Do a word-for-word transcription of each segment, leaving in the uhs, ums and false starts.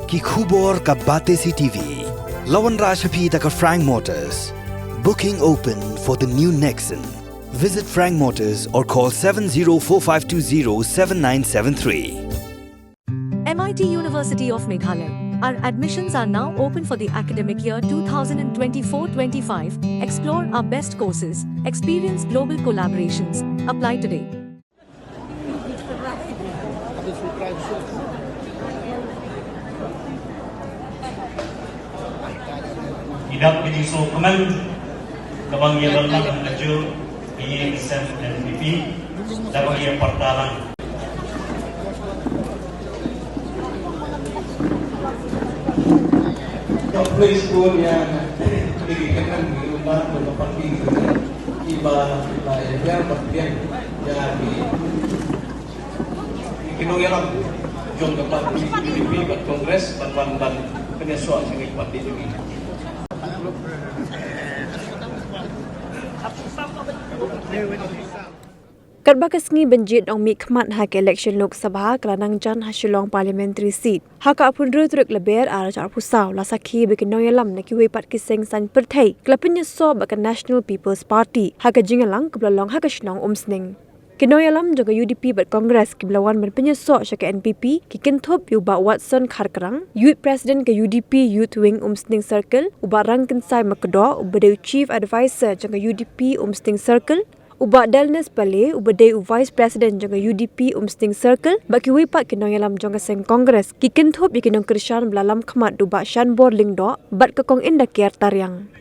Ki khubor ka Batesi T V. La wanrah sha phi da ka Frank Motors. Booking open for the new Nexon. Visit Frank Motors or call seven zero four five two zero seven nine seven three. M I T University of Meghalaya. Our admissions are now open for the academic year two thousand twenty-four twenty-five. Explore our best courses, experience global collaborations. Apply today. Ki dap ki jingsngewkmen kaba ngi ïa don lang ha kajuh ka ïing ka sem N P P da ba ngi ïa pyrta lang. Ka place ko ïa ki kan ngi ummat ko ka parti ki ba la ïa biang ba biang ïa ki Ki nongïalam jong ka parti U D P bad Congress ban wan ban pynïasoh sha ki parti jong ngi. Katba ka sngi ban jied nongmihkhmat ha ka election Lok Sabha ka la nang jan ha Shillong Parliamentary Seat. Ha ka arphew hynriew tarik Lber arhajar arphew saw la sakhi ba ki nongïalam na kiwei pat ki seng saiñ pyrthei ki la pynïasoh bad ka National People's Party ha ka jingïalang kaba la long ha ka shnong Umsning. Ki nongïalam jong ka U D P bad Congress kiba la wan ban pynïasoh sha ka N P P ki kynthup ïa u Bah Watson Kharkrang, Youth President ka U D P Youth Wing Umsning Circle, u Bah Rangkynsai Makdoh uba dei u Chief Adviser jong ka U D P Umsning Circle, u Bah Delnes Pale uba dei u Vice President jong ka U D P Umsning Circle bad kiwei pat ki nongïalam jong ka seng Congress ki kynthup ïa ki nongkyrshan ba la lam khmat da u Bah Shanbor Lyngdoh bad ka Kong Indaker Tariang.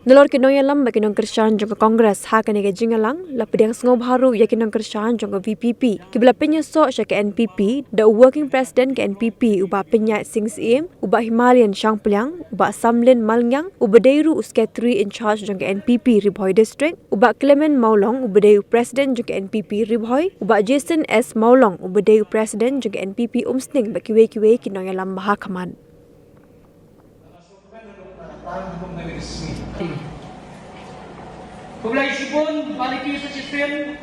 Nalor ki nongïalam bad ki nongkyrshan jong ka Congress ha kane ka jingïalang la pdiang sngewbha ruh ïa ki nongkyrshan jong ka V P P kiba la pynïasoh sha ka N P P da u Working President ka N P P u Bah Pynïaid Sing Syiem, u Bah Himalian Shangpliang, u Bah Samlin Malngiang uba dei ruh u Secretary in Charge jong ka N P P Ri Bhoi District, u Bah Clement Mawlong uba dei u President jong ka N P P Ri Bhoi, u Bah Jason S Mawlong uba dei u President jong ka N P P Umsning bad kiwei kiwei ki nongïalam ba ha khmat. Khublei shibun ba liki sa shisien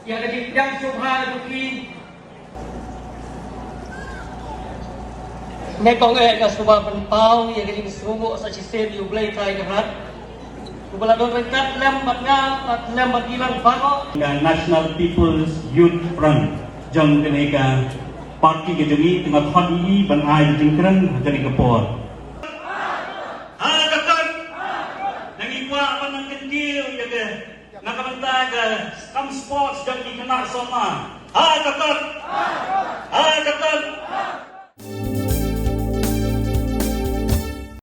ïa ka jingpdiang sngewbha na duki. Nga kong eh nga sngewbha pynpaw ïa ka jingsngewbha sa shisien ïa U Blei Trai Kynrad uba la don ryngkat lem bad nga bad lem bad ngi lang baroh. Ka National People's Youth Front jong kane ka parti ka jong ngi, te nga khot ïa i ban ai jingkren ha kane ka por. Ha ka kat. Nang i kwah ban nang kyntiew ïa ka na ka bynta ka kam sports jong ki khynnah Songma. Ha ka kat. Ha ka kat.